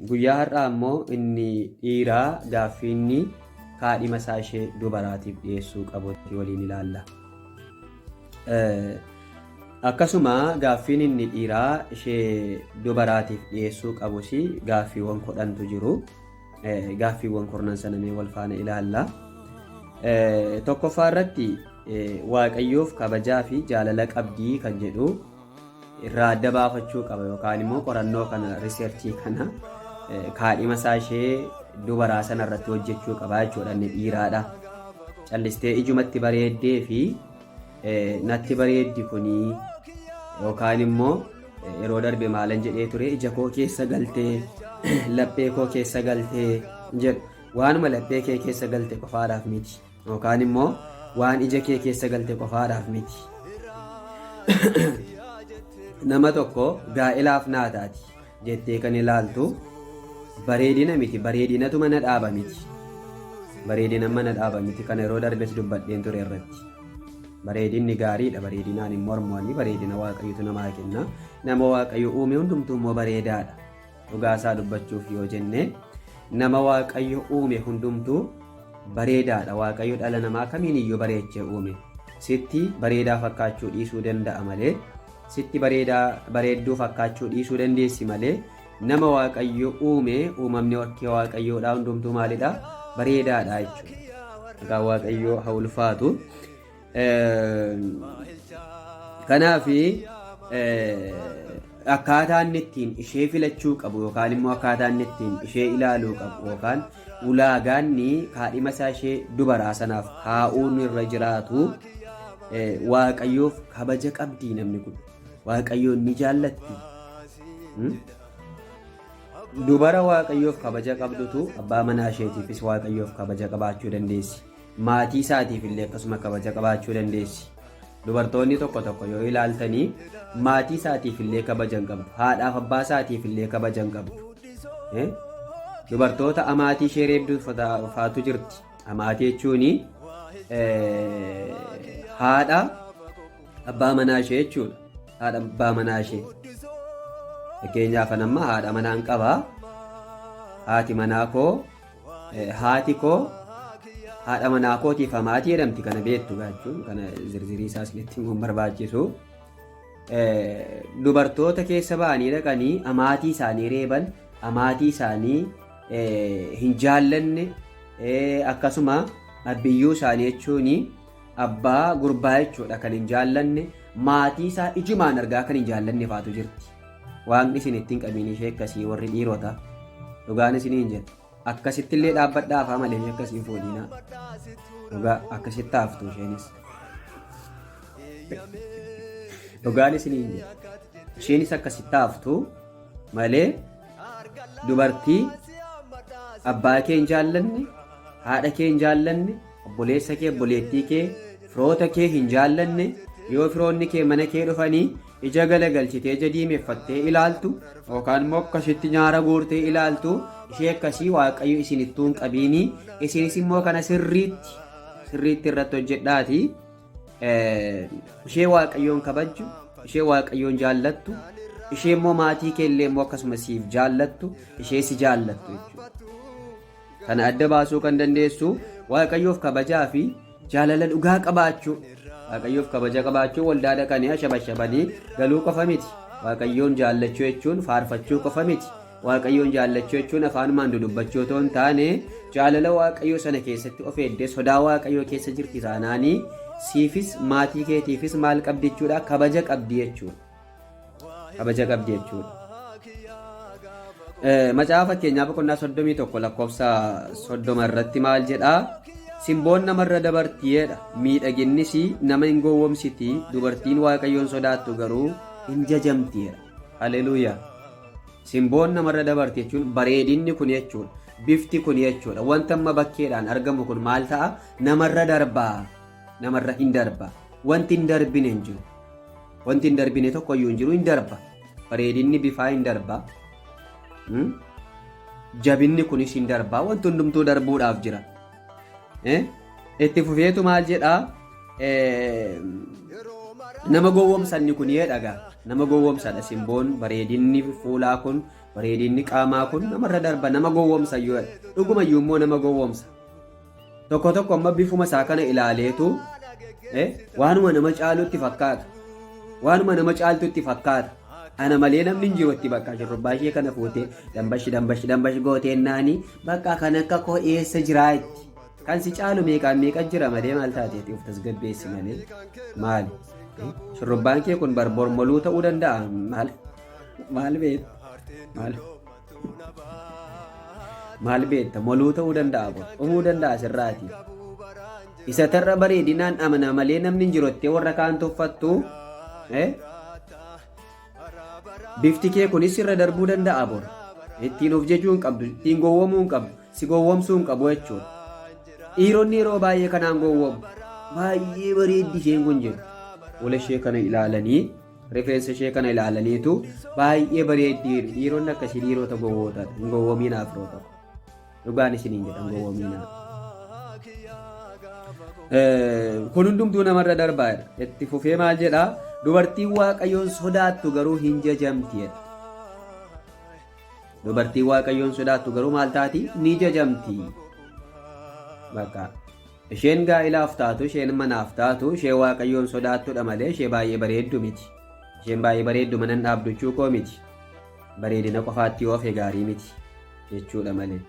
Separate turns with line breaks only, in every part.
Guyyaa har'aa immoo inni dhiiraa gaaffii inni kaadhima isaa ishee dubaraatiif dhiyeessuu qabutti waliin ilaalla. Akkasuma gaaffiin inni dhiiraa ishee dubaraatiif dhiyeessuu qabus gaaffiiwwan kudhantu jiru. Gaaffiiwwan kurnan sana mee wal faana ilaalla. Tokkoffaa irratti Waaqayyoof kabajaa fi jaalala qabdii kan jedhu irraa adda baafachuu qaba yookaan immoo qorannoo kana riseerchii kana kaadhima isaa ishee dubaraa sana irratti hojjechuu qaba jechuudha inni dhiiraadha. Callistee ijumatti bareeddee fi natti bareeddi kunii yookaan immoo yeroo darbe maalan jedhee ture ija koo keessa galtee laphee koo keessa galtee jedhu waanuma laphee kee keessa galte qofaadhaaf miti. Yookaan immoo waan ija kee keessa galte qofaadhaaf miti. Nama tokko gaa'elaaf naa taati jettee kan ilaaltu bareedina miti, bareedinatu mana dhaaba miti. Bareedina mana dhaaba miti kana yeroo darbes dubbadheen ture irratti. Bareedinni gaariidha, bareedinaan hin mormu ani, bareedina Waaqayyotu namaa kenna. Nama Waaqayyo uume hundumtuu immoo bareedaadha. Dhugaa isaa dubbachuuf yoo jenne nama Waaqayyo uume hundumtuu bareedaadha. Waaqayyo dhala namaa kamiin iyyuu bareechee uume. Sitti bareedaa fakkaachuu dhiisuu danda'a malee, sitti bareedaa bareedduu fakkaachuu dhiisuu dandeessi malee nama Waaqayyo uume uumamni warkee Waaqayyoodhaa hundumtuu maalidha? Bareedaadha jechuudha. Maqaan Waaqayyoo haa ulfaatu. Kanaaf akkaataa inni ittiin ishee filachuu qabu yookaan immoo akkaataa inni ittiin ishee ilaaluu qabu yookaan ulaagaanni kaadhima isaa ishee dubaraa sanaaf kaa'uun irra jiraatu Waaqayyoof kabaja qabdii namni kun Waaqayyoon ni jaallatti. Dubara Waaqayyoof kabaja qabdutu abbaa manaa isheetiifis Waaqayyoof kabaja qabaachuu dandeessi. Maatii isaatiif illee akkasuma kabaja qabaachuu dandeessi. Dubartoonni tokko tokko yoo ilaaltanii maatii isaatiif illee kabaja hin qabdu. Haadhaaf abbaa isaatiif illee kabaja hin qabdu. Dubartoota amaatii ishee reebdu faatu jirti. Amaatii jechuun haadha abbaa manaa ishee jechuudha. Haadha abbaa manaa ishee. Fakkeenyaaf an amma haadha manaan qaba. Haati manaa koo haati koo haadha manaa kootiif amaatii jedhamti kana beektu jechuun kana zirzirii isaa isinitti himuun barbaachisu. Dubartoota keessa ba'anii dhaqanii amaatii isaanii reeban, amaatii isaanii hin jaallanne, akkasuma abbiyyuu isaanii jechuun abbaa gurbaa jechuudha kan hin jaallanne, maatii isaa ijumaan argaa kan hin jaallanne faatu jirti. Waaqni isin ittiin qabiin ishee akkasii warri dhiirota dhugaan isiniin jedha. Akkasitti illee dhaabbadhaa afaa malee ishee akkasii hin fuudhinaa. Dhugaa akkasitti haaftu isheenis. Dhugaan isiniin jedha. Isheenis akkasitti haaftu malee dubartii abbaa kee hin jaallanne, haadha kee hin jaallanne, obboleessa kee, obboleettii kee, firoota kee hin jaallanne, yoo firoonni kee mana kee dhufanii ija galagalchitee ija diimeffattee ilaaltu yookaan immoo akkasitti nyaara guurtee ilaaltu ishee akkasii Waaqayyo isinittuu hin qabiinii isinis immoo kana sirriitti sirriitti irratti hojjedhaati. Ishee Waaqayyoon kabajju, ishee Waaqayyoon jaallattu, ishee immoo maatii kee illee immoo akkasuma siif jaallattu, ishee si jaallattu jechuudha. Kana adda baasuu kan dandeessu Waaqayyoof kabajaa fi jaalala dhugaa qabaachuu. Waaqayyoof kabaja qabaachuu waldaa dhaqanii ashabashabanii galuu qofa miti. Waaqayyoon jaallachuu jechuun faarfachuu qofa miti. Waaqayyoon jaallachuu jechuun afaanumaan dudubbachuu otoo hin taane jaalala Waaqayyoo sana keessatti of eeddee sodaa Waaqayyoo keessa jirti taanaanii siifis maatii keetiifis maal qabdi jechuudha kabaja qabdi jechuudha. Kabaja qabdi jechuudha. Macaafa fakkeenyaa boqonnaa 31 lakkoofsa 30 irratti maal jedhaa? Simboon namarra dabarti jedha. Miidhaginnis nama hin gowwomsiti. Dubartiin Waaqayyoon sodaattu garuu hin jajamti jedha. Haleluuyaa. Simboon namarra dabarti jechuun bareedinni kun jechuudha. Bifti kun jechuudha. Wanta amma bakkeedhaan argamu kun maal ta'a? Namarra darbaa. Namarra hin darba. Wanti hin darbine hin jiru. Wanti hin darbine tokko iyyuu hin jiru hin darba. Bareedinni bifaa hin darba. Jabinni kunis hin darba. Wanti hundumtuu darbuudhaaf jira. Itti fufeetu maal jedhaa? Nama gowwoomsanni kun jedha gaa. Nama gowwoomsadha simboon bareedinni fuulaa kun bareedinni qaamaa kun namarra darba nama gowwoomsa iyyuu dhuguma iyyuu immoo nama gowwoomsa. Tokko tokko amma bifuma isaa kana ilaaleetu waanuma nama caalutti fakkaata. Waanuma nama caaltutti fakkaata. Ana malee namni hin jiru itti bakka shurrubbaa ishee kana fuutee dambashi dambashi dambashi gooteennaani bakka kan akka koo eessa jiraa itti. Kan si caalu meeqaan meeqa jira malee maal taateeti of tasgabbeessi malee maali? Shurrubbaan kee kun bar bormoluu ta'uu danda'a maal maal beekta maal maal beekta moluu ta'uu danda'a bor dhumuu danda'a sirraati. Isa tarra bareedinaan amana malee namni hin jiru jettee warra kaan tuffattu bifti kee kunis irra darbuu danda'a bor. Ittiin of jejuu hin qabdu, ittiin gowwomuu hin qabdu, si gowwomsuu hin qabu jechuudha. Dhiironni yeroo baay'ee kanaan gowwomu. Baay'ee bareeddi isheen kun jedhu. Fuula ishee kana ilaalanii, rifeensa ishee kana ilaalaniitu baay'ee bareeddi jedhu. Dhiironni akkasii dhiirota gowwootaadha. Hin gowwomiinaa firoota koo. Dhugaan isiniin jedha hin gowwomiinaa. Kun hundumtuu namarra darbaa jedha. Itti fufee maal jedhaa? Dubartiin Waaqayyoon sodaattu garuu hin jajamti jedha. Dubartiin Waaqayyoon sodaattu garuu maal taati? Ni jajamti. Bakka isheen gaa'ilaaf taatu, isheen manaaf taatu, ishee Waaqayyoon sodaattudha malee ishee baay'ee bareeddu miti. Isheen baay'ee bareeddu mana hin dhaabdu jechuu koo miti. Bareedina qofaatti yoo hafe gaarii miti jechuudha malee.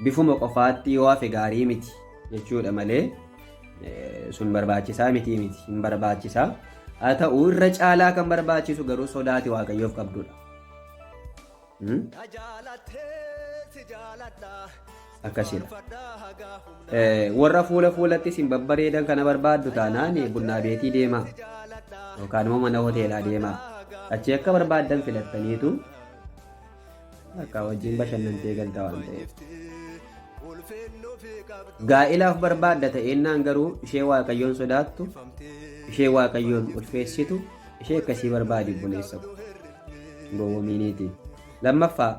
Bifuma qofaatti yoo hafe gaarii miti jechuudha malee sun barbaachisaa miti miti hin barbaachisaa. Haa ta'u irra caalaa kan barbaachisu garuu sodaati Waaqayyoof qabdudha. Akkasidha. Warra fuula fuulatti isin babbareedan kana barbaaddu taanaan bunnaa beetii deemaa yookaan immoo mana hoteelaa deemaa. Achii akka barbaaddan filattaniitu akka wajjin bashannantee galta waan ta'eef. Gaa'ilaaf barbaadda ta'eennaan garuu ishee Waaqayyoon sodaattu, ishee Waaqayyoon ulfeessitu, ishee akkasii barbaadi obboleessa ko. Gowwomiiniiti. Lammaffaa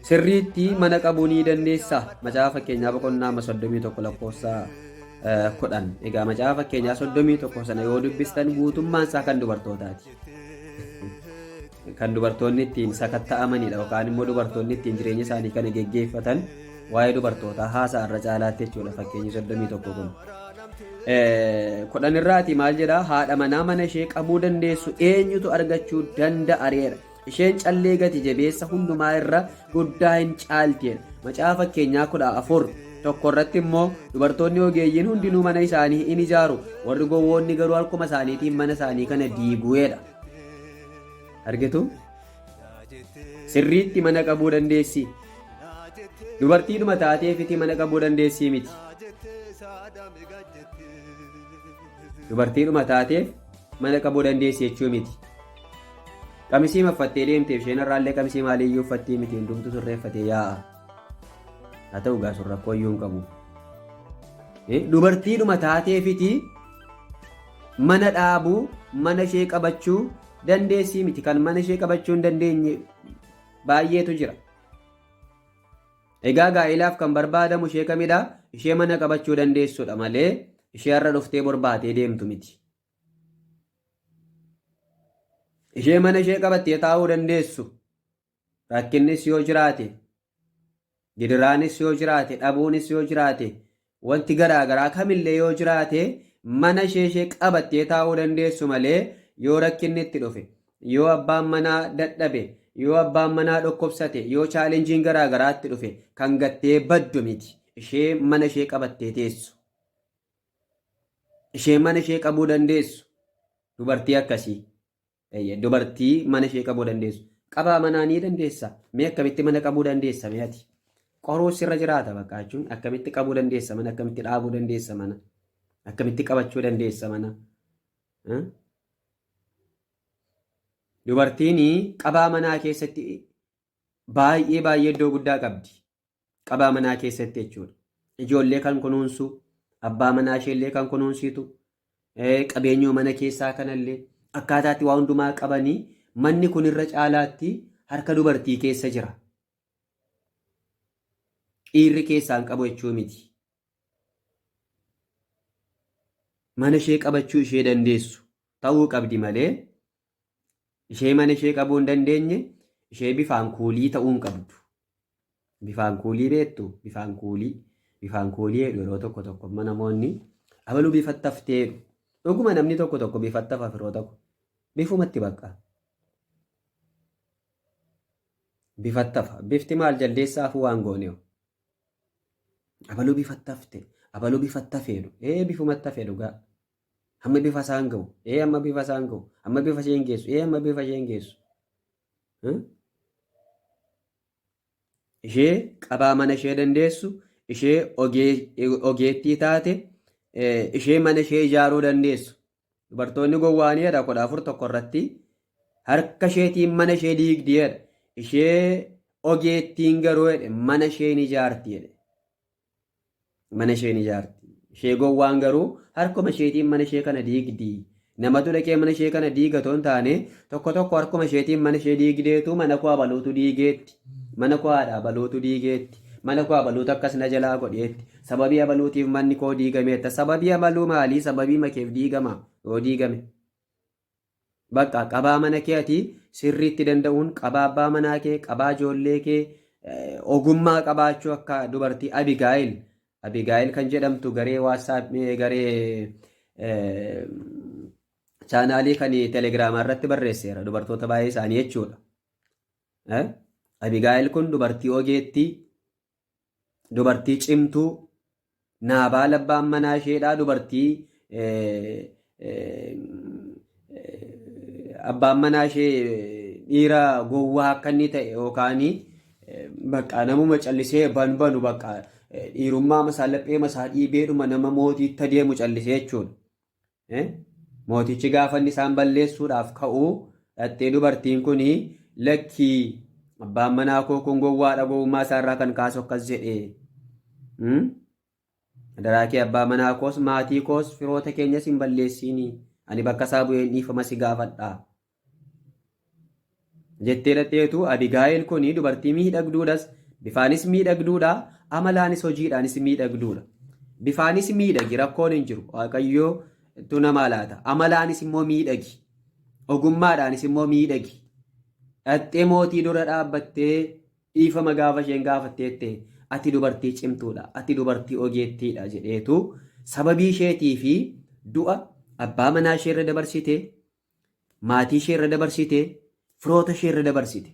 sirriitti mana qabuu ni dandeessa. Macaafa fakkeenyaa boqonnaa amma 31 lakkoofsa 10. Egaa macaafa fakkeenyaa 31 sana yoo dubbistan guutummaan isaa kan dubartootaati. Kan dubartoonni ittiin sakatta'amanidha yookaan immoo dubartoonni ittiin jireenya isaanii kana geggeeffatan waa'ee dubartootaa haasa'a irra caalaatti jechuudha fakkeenyi 31 kun. 10 irraati maal jedha haadha manaa mana ishee qabuu dandeessu eenyutu argachuu danda'a reera. Isheen callee gati jabeessa hundumaa irra guddaa hin caalti. Macaafa fakkeenyaa 14:1 irratti immoo dubartoonni ogeeyyiin hundinuu mana isaanii in ijaaru warri gowwoonni garuu harkuma isaaniitiin mana isaanii kana diiguedha. Argitu? Sirriitti mana qabuu dandeessi. Dubartiidhuma taateefiti mana qabuu dandeessii miti. Dubartiidhuma taateef mana qabuu dandeessi jechuu miti. Qamisii maffattee deemteef isheen irraallee qamisii maaliiyyuu uffattii miti hundumtu sirreeffatee yaa'a. Haa ta'u gaa sun rakkoo iyyuu hin qabu. Dubartiidhuma taateefiti mana dhaabuu, mana ishee qabachuu dandeessii miti. Kan mana ishee qabachuu hin dandeenye baay'eetu jira. Egaa gaa'ilaaf kan barbaadamu ishee kamidha? Ishee mana qabachuu dandeessudha malee ishee har'a dhuftee bor baatee deemtu miti. Ishee mana ishee qabattee taa'uu dandeessu. Rakkinnis yoo jiraate, gidiraanis yoo jiraate, dhabuunis yoo jiraate, wanti garaa garaa kamillee yoo jiraate mana ishee ishee qabattee taa'uu dandeessu malee yoo rakkinni itti dhufe, yoo abbaan manaa dadhabe, yoo abbaan manaa dhukkubsate, yoo chaalenjiin garaa garaa itti dhufe kan gattee baddu miti. Ishee mana ishee qabattee teessu. Ishee mana ishee qabuu dandeessu. Dubartii akkasii. Eeyyee, dubartii mana ishee qabuu dandeessu. Qabaa manaa ni dandeessa. Mee akkamitti mana qabuu dandeessa mee ati? Qoruu sirra jiraata bakka jechuun akkamitti qabuu dandeessa mana akkamitti dhaabuu dandeessa mana akkamitti qabachuu dandeessa mana. Dubartiin qabaa manaa keessatti baay'ee baay'ee iddoo guddaa qabdi. Qabaa manaa keessatti jechuudha. Ijoollee kan kunuunsu, abbaa manaa isheellee kan kunuunsitu, qabeenyuma mana keessaa kanallee akkaataatti waa hundumaa qabanii manni kun irra caalaatti harka dubartii keessa jira. Dhiirri keessaa hin qabu jechuu miti. Mana ishee qabachuu ishee dandeessu. ta'uu qabdi malee ishee mana ishee qabuu hin dandeenye ishee bifaan kuulii ta'uu hin qabdu. Bifaan kuulii beektu? Bifaan kuulii. Bifaan kuulii jedhu yeroo tokko tokko amma namoonni abaluu bifatti haftee jedhu. Dhuguma namni tokko tokko bifatti hafa firoota ko. Bifumatti bakka. Bifatti hafa. Bifti maal jaldeessaa hafuu waan gooneewu. Abaluu bifatti hafte. Abaluu bifatti hafe jedhu. Ee bifumatti hafe dhugaa. Hamma bifa isaan ga'u. Ee hamma bifa isaan ga'u. Hamma bifa isheen geessu. Ee hamma bifa isheen geessu. Ishee qabaa mana ishee dandeessu, ishee ogeettii taate, ishee mana ishee ijaaruu dandeessu. Dubartoonni gowwaanii jedha 14:1 irratti harka isheetiin mana ishee diigdi jedha. Ishee ogeettiin garuu jedhe mana ishee ni ijaarti jedhe. Mana ishee ni ijaarti. Ishee gowwaan garuu harkuma isheetiin mana ishee kana diigdi. Namatu dhaqee mana ishee kana diiga otoo hin taane tokko tokko harkuma isheetiin mana ishee diigdeetu mana koo abaluutu diigeetti. Mana koo haadha abaluutu diigeetti. Mana koo abaluutu akkas na jalaa godheetti. Sababii abaluutiif manni koo diigameetta. Sababii abaluu maalii? Sababii makeef diigama yoo diigame. Bakka qabaa mana kee ati sirriitti danda'uun qabaa abbaa manaa kee, qabaa ijoollee kee, ogummaa qabaachuu akka dubartii Abigaayil. Abigaayil kan jedhamtu garee WhatsApp garee chaanaalii kan telegiraamaa irratti barreesseera dubartoota baay'ee isaanii jechuudha. Abigaayil kun dubartii ogeettii, dubartii cimtuu, Naabaal abbaan manaa isheedhaa dubartii abbaan manaa ishee dhiira gowwaa akka inni ta'e yookaan bakka namuma callisee banbanu bakka dhiirummaa masaa laphee masaa dhiibeedhuma nama mootiitti adeemu callisee jechuudha. Mootichi gaafa inni isaan balleessuudhaaf ka'u dhattee dubartiin kun lakkii abbaan manaa koo kun gowwaadha gowwummaa isaarraa kan kaasu akkas jedhe. Adaraa kee abbaa manaa koos maatii koos firoota keenyas hin balleessiini. Ani bakka isaa bu'een dhiifama si gaafadha. Jettee dhadheetu Abigaayil kun dubartii miidhagduudhas bifaanis miidhagduudha amalaanis hojiidhaanis miidhagduudha. Bifaanis miidhagi rakkoon hin jiru waaqayyoo tu namaa laata amalaanis immoo miidhagi ogummaadhaanis immoo miidhagi. Dhaxxee mootii dura dhaabbattee dhiifama gaafa isheen gaafatteette ati dubartii cimtuudha ati dubartii ogeettiidha jedheetu sababii isheetii fi du'a abbaa manaa isheerra dabarsite Maatii ishee irra dabarsite, firoota ishee irra dabarsite.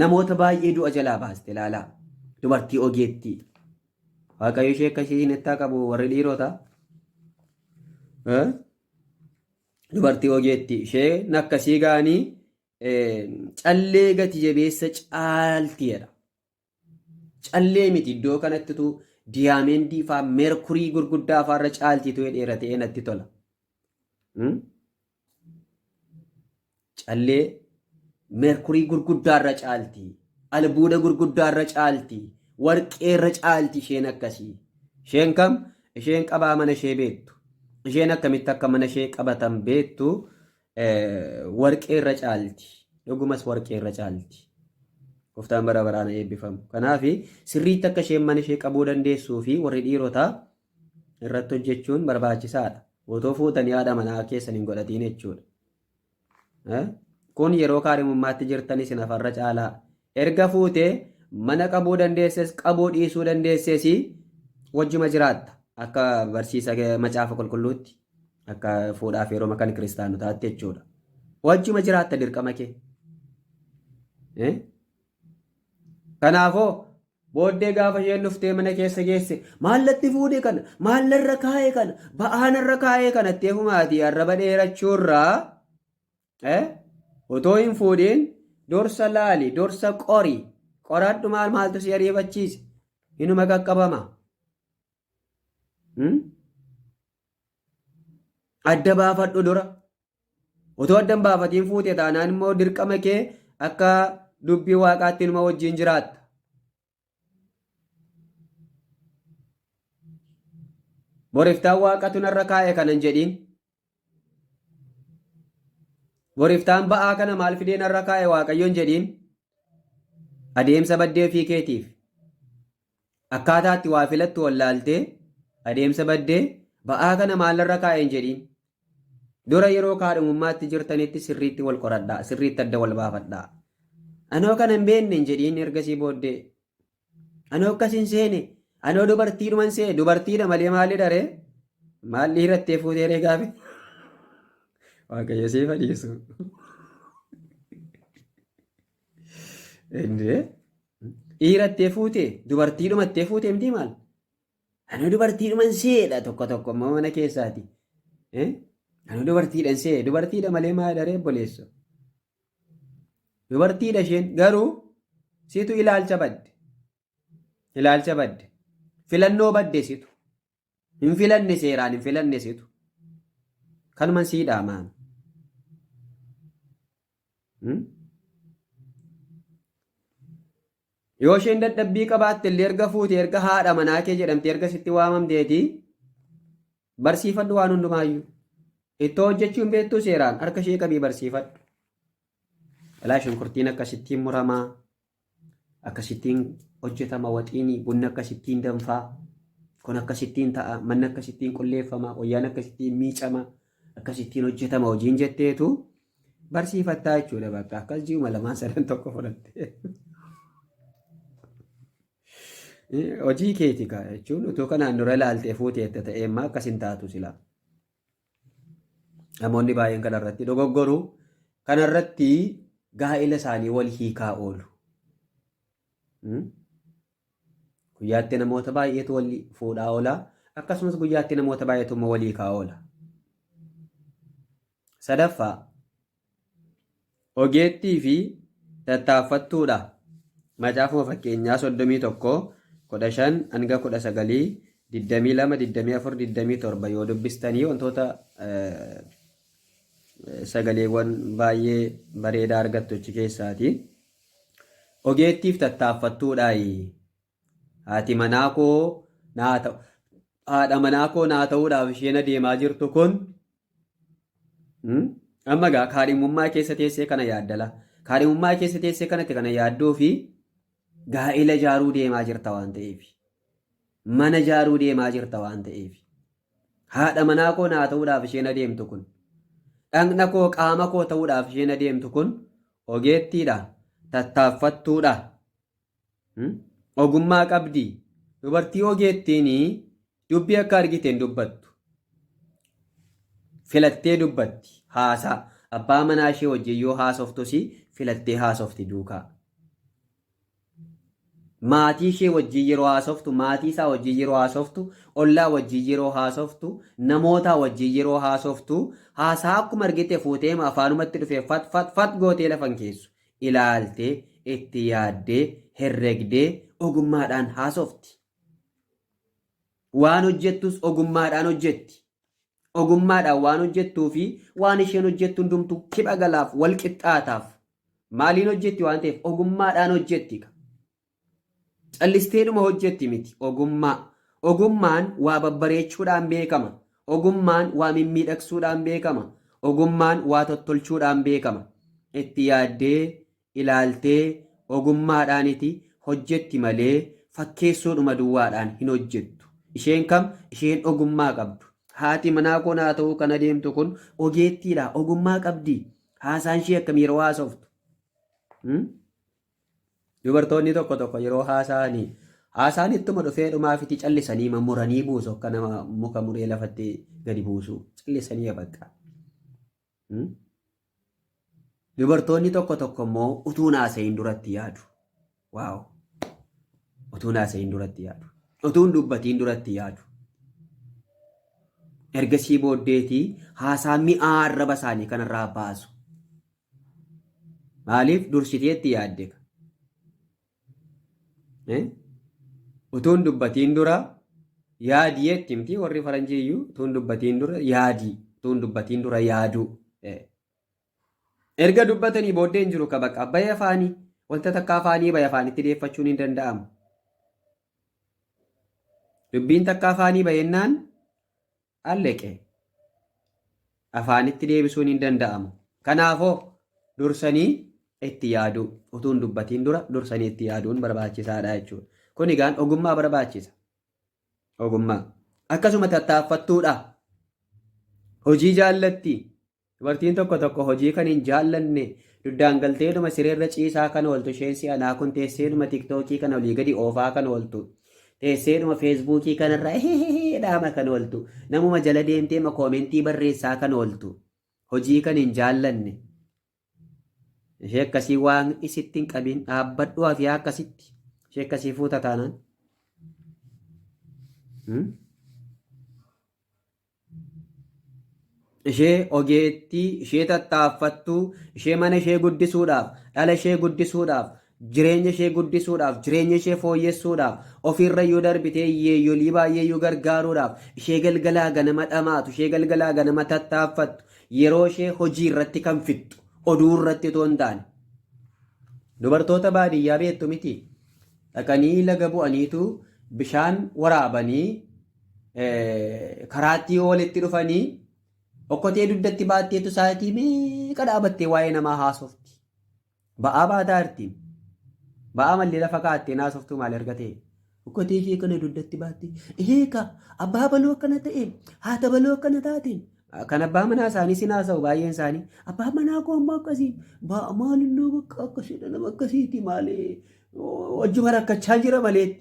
Namoota baay'ee du'a jalaa baaste ilaalaa. Dubartii ogeettii. Waaqayyo ishee akkasii isinitti qabu warri dhiirota. Dubartii ogeettii isheen akkasii ga'anii callee gati jabeessa caalti jedha. Callee miti iddoo kanattitu diyaamendii faa meerkurii gurguddaa faarra caaltiitu dheera ta'ee natti tola. Callee meerkurii gurguddaarra caalti. Albuuda gurguddaarra caalti. Warqeerra caalti isheen akkasii. Isheen kam? Isheen qabaa mana ishee beektu. Isheen akkamitti akka mana ishee qabatan beektu warqeerra caalti. Dhugumas warqeerra caalti. Gooftaan bara baraan eebbifamu. Kanaaf sirriitti akka isheen mana ishee qabuu dandeessuu fi warri dhiirotaa irratti hojjechuun barbaachisaadha. Otoo fuutanii haadha manaa keessan hin godhatiin jechuudha. Kun yeroo kaadhimummaatti jirtan isin hafarra caalaa. Erga fuutee mana qabuu dandeesses qabuu dhiisuu dandeesses wajjuma jiraatta. Akka barsiisa macaafa qulqulluutti. Akka fuudhaaf heeruma kan kiristaanotaatti jechuudha. Wajjuma jiraatta dirqama kee. Kanaafoo booddee gaafa isheen dhuftee mana keessa geesse maallatti fuudhe kana maallarra kaa'e kana ba'aanarra kaa'e kana itti fumaati arraba dheerachuurraa otoo hin fuudhiin dursa laali dursa qori qoradhu maal maaltu si ariifachiise inuma qaqqabama. Adda baafadhu dura. Otoo adda hin baafatiin fuute taanaan immoo dirqama kee akka dubbii waaqaatti numa wajjin jiraatta. Boriftaan waaqatu narra kaa'e kanan jedhiin. Boriftaan ba'aa kana maal fidee narra kaa'e waaqayyoon jedhiin. Adeemsa baddee ofii keetiif. Akkaataa itti waa filattu wallaaltee adeemsa baddee ba'aa kana maal narra kaa'e hin jedhiin. Dura yeroo kaadhimummaatti jirtanitti sirriitti wal qoradhaa, sirriitti adda wal baafadhaa. Anoo kana hin beekne hin jedhiin ergasii booddee. Anoo akkas hin seene, anoo dubartiidhuman seene, dubartiidha malee maalidha ree? Maal dhiirattee fuutee ree gaafi? Waaqayyo siif haa dhiisu. Indee dhiirattee fuutee dubartiidhumattee fuutee miti maal? Anoo dubartiidhuman seedha tokko tokko immoo mana keessaati. Anoo dubartiidhan see dubartiidha malee maal daree obboleesso. Dubartiidha isheen garuu situ ilaalcha badde. Ilaalcha badde. Filannoo badde situ. Hin filanne seeraan hin filanne situ. Kanuman sii dhaamaan. Yoo isheen dadhabbii qabaatte illee erga fuute erga haadha manaa kee jedhamte erga sitti waamamteeti barsiifadhu waan hundumaayyuu. Ittoo hojjechuu hin beektuu seeraan harka ishee qabii barsiifadhu. Alaa shunkurtiin akkasittiin muramaa, akkasittiin hojjetama waxiini, bunni akkasittiin danfaa, kun akkasittiin ta'a, manni akkasittiin qulleeffama, wayyaan akkasittiin miicama, akkasittiin hojjetama hojiin jetteetu barsiifattaa jechuudha bakka akkas ji'uma lamaan sadan tokko fudhatte. Hojii keeti kaa jechuun utuu kanaan dura ilaaltee fuuteetta ta'ee immoo akkas hin taatu silaa. Namoonni baay'een kanarratti dogoggoru. Kanarratti gaa'ela isaanii wal hiikaa oolu. Guyyaatti namoota baay'eetu wal fuudhaa oola. Akkasumas guyyaatti namoota baay'eetu immoo wal hiikaa oola. Sadaffaa, ogeettii fi tattaaffattuudha. Macaafuma Fakkeenyaa 31, 15 hanga 19, 22, 24, 27 yoo dubbistanii wantoota sagaleewwan baay'ee bareedaa argattu achi keessaati. Ogeettiif tattaaffattuudhaayi. Haati manaa koo naa ta'u haadha manaa koo naa ta'uudhaaf isheen adeemaa jirtu kun amma egaa kaadhimummaa keessa teessee kana yaaddala. Kaadhimummaa keessa teessee kanatti kana yaadduu fi gaa'ela ijaaruu deemaa jirta waan ta'eef. Mana ijaaruu deemaa jirta waan ta'eef. Haadha manaa koo naa ta'uudhaaf isheen adeemtu kun. Dhaqna koo qaama koo ta'uudhaaf isheen adeemtu kun ogeettiidha, tattaaffattuudha. Ogummaa qabdi. Dubartii ogeettiin dubbii akka argite hin dubbattu. Filattee dubbatti. Haasaa. Abbaa manaa ishee wajjin yoo haasoftus filattee haasofti duukaa. Maatii ishee wajjin yeroo haasoftu, maatii isaa wajjin yeroo haasoftu, ollaa wajjin yeroo haasoftu, namootaa wajjin yeroo haasoftu, haasaa akkuma argite fuutee afaanumatti dhufee fat fat fat gootee lafa hin keessu. Ilaaltee, itti yaaddee, herregdee ogummaadhaan haasofti. Waan hojjettus ogummaadhaan hojjetti. Ogummaadhaan waan hojjettuu fi waan isheen hojjettu hundumtuu kipha galaaf wal qixxaataaf. Maaliin hojjetti waan ta'eef ogummaadhaan hojjetti. Callisteedhuma hojjetti miti ogummaa. Ogummaan waa babbareechuudhaan beekama. Ogummaan waa mimmiidhagsuudhaan beekama. Ogummaan waa tottolchuudhaan beekama. Itti yaaddee, ilaaltee, ogummaadhaaniti hojjetti malee fakkeessuudhuma duwwaadhaan hin hojjettu. Isheen kam? Isheen ogummaa qabdu. Haati manaa koo naa ta'uu kan adeemtu kun ogeettiidha. Ogummaa qabdi. Haasaan ishee akkam yeroo haasoftu? Dubartoonni tokko tokko yeroo haasa'anii haasaan ittuma dhufee dhumaafiti callisanii muranii buusu akka nama muka muree lafatti gadi buusu callisanii bakka. Dubartoonni tokko tokko immoo utuu haasa'iin duratti yaadu. Waaw! Utuu haasa'iin duratti yaadu. Utuu hin dubbatiin duratti yaadu. Ergasii booddeetii haasaa mi'aa arraba isaanii kanarraa baasu. Maaliif dursitee itti yaadde? Utuu hin dubbatiin dura yaadii itti himti warri faranjii iyyuu utuu hin dubbatiin dura yaadii utuu hin dubbatiin dura yaaduu. Erga dubbatanii booddee hin jiru ka baqa bahe afaanii wanta takka afaanii bahe afaanitti deeffachuun hin danda'amu. Dubbiin takka afaanii bahennaan Alleqe. Afaanitti deebisuun hin danda'amu. Kanaafoo dursanii itti yaaduu utuu hin dubbatiin dura dursanii itti yaaduun barbaachisaadha jechuudha. Kun egaan ogummaa barbaachisa. Ogummaa. Akkasuma tattaaffattuudha. Hojii jaallatti. Dubartiin tokko tokko hojii kan hin jaallanne duddaan galteedhuma sireerra ciisaa kan ooltu isheen si'anaa kun teesseedhuma tiktookii kana olii gadi oofaa kan ooltu teesseedhuma feesbuukii kanarra dhaama kan ooltu namuma jala deemteema koomentii barreessaa kan ooltu hojii kan hin jaallanne ishee akkasii waan isitti hin qabin dhaabbadhu hafiyaa akkasitti ishee akkasii fuuta taanaan. Ishee ogeettii, ishee tattaaffattuu, ishee mana ishee guddisuudhaaf, dhala ishee guddisuudhaaf, jireenya ishee guddisuudhaaf, jireenya ishee fooyyessuudhaaf, ofiirrayyuu darbitee hiyyeeyyolii baay'eeyyuu gargaaruudhaaf, ishee galgalaa ganama dhamaatu, ishee galgalaa ganama tattaaffattu, yeroo ishee hojii irratti kan fixxu, oduu irratti otoo hin taane. Dubartoota baadiyyaa beektu miti. Dhaqanii laga bu'aniitu bishaan waraabanii karaatti yoo walitti dhufanii okkotee dugdatti baatteetu sa'aatii meeqa dhaabattee waa'ee namaa haasofti. Ba'aa baataa jirti. Ba'aa mallee lafa kaa'attee haasoftuu maal erga ta'e. Okkotee ishee kana dugdatti baattee eegaa abbaa baloo akkana ta'e haata baloo akkana taate. Kan abbaa manaa isaanii sin haasa'u baay'een isaanii abbaa manaa koo ammoo akkasii maalinnoo bakka akkasiidha nama akkasiiti maali wajjuma rakkachaa jira maleetti.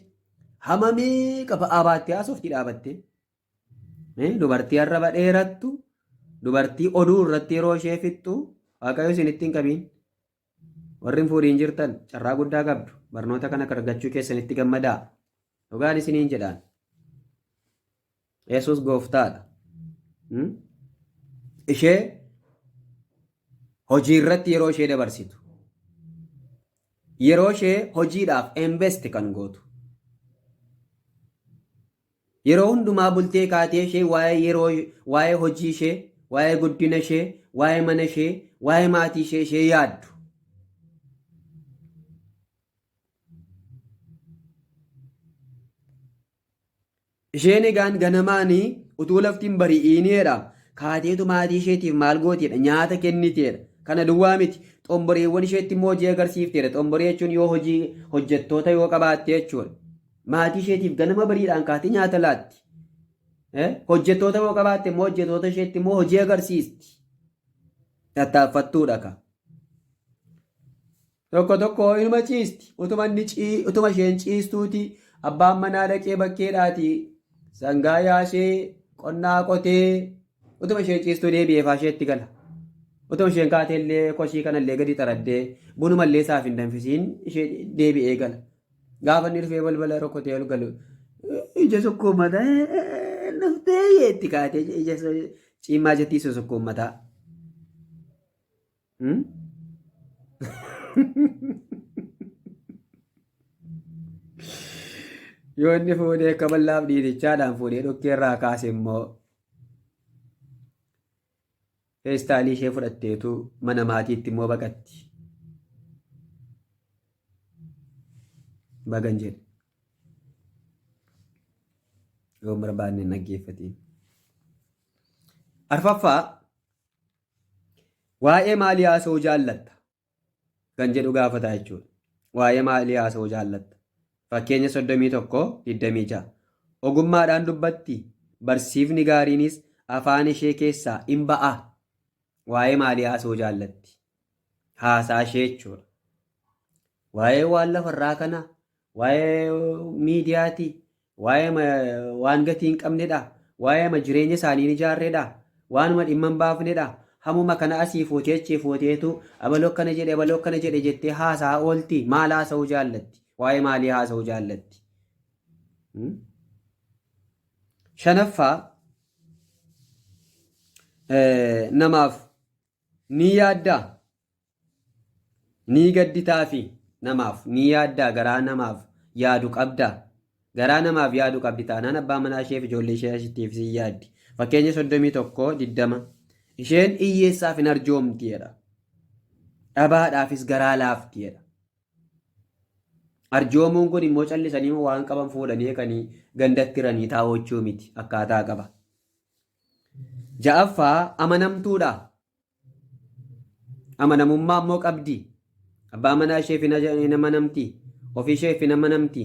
Hama meeqa ba'aa baattee haasofti dhaabattee. Dubartii arraba dheerattu, dubartii oduu irratti yeroo ishee fixxu, Waaqayyo isinitti hin qabiin. Warri hin fuudhiin jirtan carraa guddaa qabdu. Barnoota kana argachuu keessanitti gammadaa. Dhugaan isiniin jedhaan. Yesuus gooftaadha. Ishee hojii irratti yeroo ishee dabarsitu. Yeroo ishee hojiidhaaf invest kan gootu. Yeroo hundumaa bultee kaatee ishee waa'ee yeroo waa'ee hojii ishee, waa'ee guddina ishee, waa'ee mana ishee, waa'ee maatii ishee ishee yaaddu. Isheen egaan ganamaanii utuu lafti hin bari'iiniidha. Kaateetu maatii isheetiif maal gootiidha? Nyaata kenniteedha. Kana duwwaa miti. Xomboreewwan isheetti immoo hojii agarsiifteedha. Xomboree jechuun yoo hojii hojjettoota yoo qabaatte jechuudha. Maatii isheetiif ganama bariidhaan kaatee nyaata laatti. Hojjettoota yoo qabaatte immoo hojjettoota isheetti immoo hojii agarsiisti. Tattaaffattuudha ka. Tokko tokko inuma ciisti. Utuma inni cii, utuma isheen ciistuuti abbaan manaa dhaqee bakkeedhaati sangaa yaasee qonnaa qotee utuma isheen ciistuu deebi'ee faa isheetti gala. Utuma isheen kaatee illee kosii kanallee gadi xaraddee bunumallee isaaf hin danfisiin ishee deebi'ee gala. Gaafa inni dhufee balbala rukutee ol galu ija sukkuummataa dhuftee yeetti kaatee ija ciimaa jettii sosukkuummataa. Yoo inni fuudhee kaballaaf dhiitichaadhaan fuudhee dhukkee irraa kaase immoo feestaalii ishee fudhatteetu mana maatiitti immoo baqatti. Bagan jedhe. Yoo barbaanne hin dhaggeeffatiin. Arfaffaa Waa'ee maalii haasa'uu jaallatta? Kan jedhu gaafata jechuudha. Waa'ee maalii haasa'uu jaallatta? Fakkeenya 31, 26. Ogummaadhaan dubbatti, barsiifni gaariinis afaan ishee keessaa in ba'a. Waa'ee maalii haasa'uu jaallatti? Haasaa ishee jechuudha. Waa'ee waan lafarraa kana, waa'ee miidiyaati, waa'ee waan gatii hin qabnedha, waa'ee jireenya isaanii hin ijaarredha, waanuma dhimma hin baafnedha. Hamuma kana asii fuutee achii fuuteetu abaloo akkana jedhe abaloo akkana jedhe jettee haasaa oolti. Maal haasa'uu jaallatti? Waa'ee maalii haasa'uu jaallatti? Shanaffaa namaaf ni yaaddaa? Ni gadditaafi namaaf ni yaaddaa garaa namaaf yaadu qabdaa? Garaa namaaf yaadu qabdi taanaan abbaa manaa isheef ijoollee ishee ashittiif si yaaddi. Fakkeenya 31 20 Isheen hiyyeessaaf hin arjoomti jedha. Dhabaadhaafis garaa laafti jedha. Arjoomuun kun immoo callisanii waan qaban fuudhanii kanii gandatti hiranii taa'uu jechuu miti akkaataa qaba. Ja'affaa amanamtuudha. Amanamummaa immoo qabdi. Abbaa manaa isheef hin amanamti. Ofii isheef hin amanamti.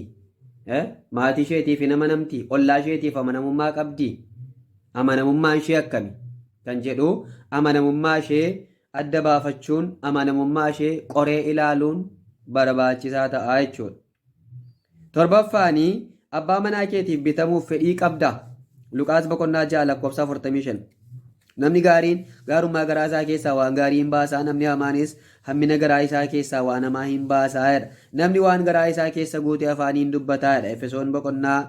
Maatii isheetiif hin amanamti. Ollaa isheetiif amanamummaa qabdi. Amanamummaan ishee akkami? kan jedhu amanamummaa ishee adda baafachuun amanamummaa ishee qoree ilaaluun barbaachisaa ta'a jechuudha. Torbaffaanii abbaa manaa keetiif bitamuuf fedhii qabda. Luqaas boqonnaa 6 lakkoofsa 45. Namni gaariin gaarummaa garaa isaa keessaa waan gaarii hin baasaa, namni hamaanis hammina garaa isaa keessaa waan hamaa hin baasaa jedha. Namni waan garaa isaa keessa guute afaaniin dubbataa jedha. Efesoon boqonnaa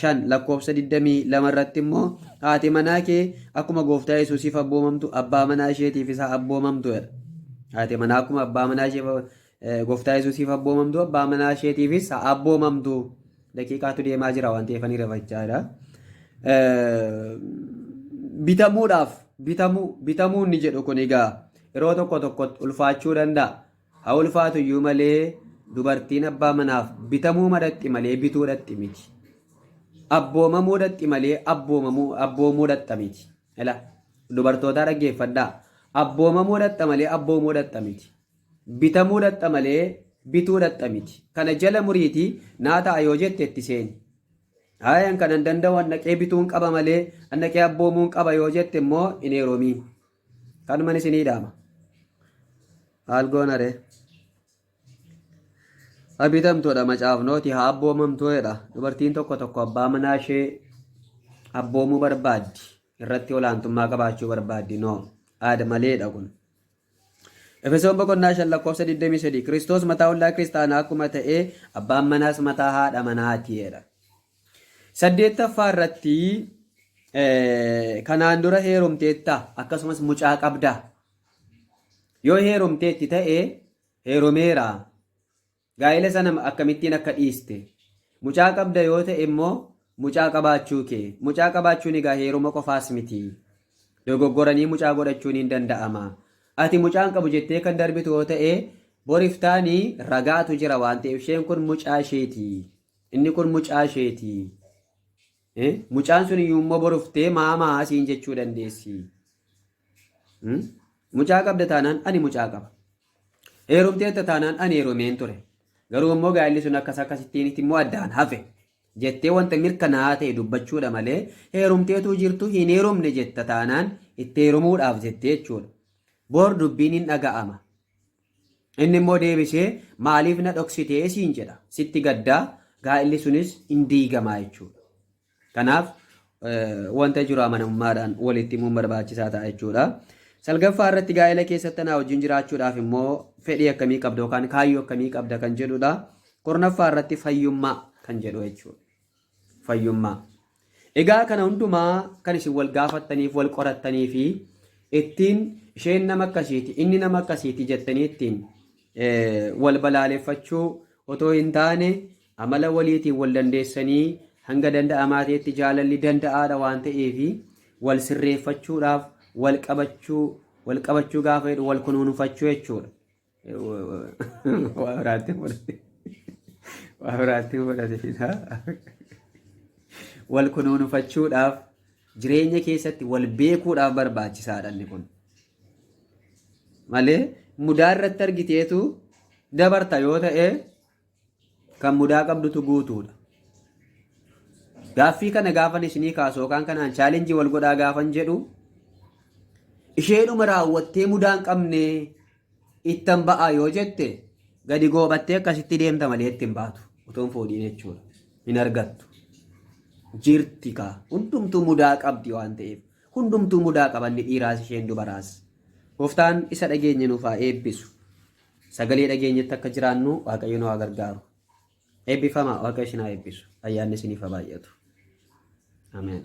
5 lakkoofsa 22 irratti immoo haati manaa kee akkuma gooftaa Yesuusiif abboomamtu abbaa manaa isheetiifis haa abboomamtu jedha. Haati manaa akkuma abbaa manaa ishee gooftaa Yesuusiif abboomamtu abbaa manaa isheetiifis haa abboomamtu. Daqiiqaatu deemaa jira waan ta'eef ani rafachaa jira. Bitamuudhaaf bitamuu bitamuu inni jedhu kun egaa yeroo tokko tokkotti ulfaachuu danda'a. Haa ulfaatu iyyuu malee dubartiin abbaa manaaf bitamuu madhatti malee bituu dhatti miti. Abboomamuu dhatti malee abboomamuu abboomuu dhatta miti. Ila dubartootaa dhaggeeffadhaa. Abboomamuu dhatta malee abboomuu dhatta miti. Bitamuu dhatta malee bituu dhatta miti. Kana jala muriitii naa ta'a yoo jette itti seeni. Hayi an kanan danda'u an dhaqee bituun qaba malee an dhaqee abboomuun qaba yoo jette immoo hin heerumiin. Kanuman isinii dhaama. Maal goona ree? Haa bitamtuudha macaafnooti haa abboomamtuu jedha. Dubartiin tokko tokko abbaa manaa ishee abboomuu barbaaddi. Irratti olaantummaa qabaachuu barbaaddi. No. Aada maleedha kun. Efesoon boqonnaa 5 lakkoofsa 23 Kiristoos mataa waldaa kiristaanaa akkuma ta'e abbaan manaas mataa haadha manaati jedha. Saddeettaffaa irratti kanaan dura heerumteetta akkasumas mucaa qabda. Yoo heerumteetti ta'e heerumeera. Gaa'ela sana akkamittiin akka dhiiste. Mucaa qabda yoo ta'e immoo mucaa qabaachuu kee. Mucaa qabaachuun egaa heeruma qofaas miti. Dogoggoranii mucaa godhachuun hin danda'ama. Ati mucaa hin qabu jettee kan darbitu yoo ta'e boriftaanii ragaatu jira waan ta'eef isheen kun mucaa isheeti. Inni kun mucaa isheeti. Mucaan sun iyyuu immoo boruftee maamaa siin jechuu dandeessi. Mucaa qabda taanaan ani mucaa qaba. Heerumteetta taanaan ani heerumeen ture. Garuu immoo gaa'elli sun akkas akkasittiin immoo addaan hafe. Jettee wanta mirkanaa'aa ta'e dubbachuudha malee heerumteetuu jirtu hin heerumne jetta taanaan itti heerumuudhaaf jettee jechuudha. Bor dubbiin hin dhaga'ama. Inni immoo deebisee maaliif na dhoksitee siin jedha. Sitti gaddaa gaa'elli sunis hin diigamaa jechuudha. Kanaaf wanta jiru amanamummaadhaan walitti himuun barbaachisaa ta'a jechuudha. Salgaffaa irratti gaa'ela keessatti anaa wajjin jiraachuudhaaf immoo fedhii akkamii qabda yookaan kaayyoo akkamii qabda kan jedhudha. Kurnaffaa irratti fayyummaa kan jedhu jechuudha. Fayyummaa. Egaa kana hundumaa kan isin wal gaafattaniif wal qorattanii fi ittiin isheen nama akkasiiti inni nama akkasiiti jettanii ittiin wal balaaleffachuu otoo hin taane amala waliitiin wal dandeessanii hanga danda'amaa ta'etti jaalalli danda'aadha waan ta'eef wal sirreeffachuudhaaf wal qabachuu wal qabachuu gaafa jedhu wal kunuunfachuu jechuudha. Waa biraatti fudhate. Waa biraatti fudhate. Wal kunuunfachuudhaaf jireenya keessatti wal beekuudhaaf barbaachisaadha inni kun. Malee mudaa irratti argiteetu dabarta yoo ta'e kan mudaa qabdutu guutuudha. Gaaffii kana gaafan isinii kaasu yookaan kanaan chaalenjii wal godhaa gaafan jedhu isheedhuma raawwattee mudaa hin qabne ittan ba'a yoo jette gadi goobattee akkasitti deemta malee itti hin baatu otoo hin fuudhiin jechuudha. Hin argattu. Jirti kaa hundumtuu mudaa qabdi waan ta'eef hundumtuu mudaa qabanni dhiiraas isheen dubaraas. Gooftaan isa dhageenye nuuf haa eebbisu. Sagalee dhageenyetti akka jiraannu Waaqayyo nu haa gargaaru. Eebbifamaa Waaqayyo isin haa eebbisu. Ayyaanni isiniif haa baay'atu. Ameen.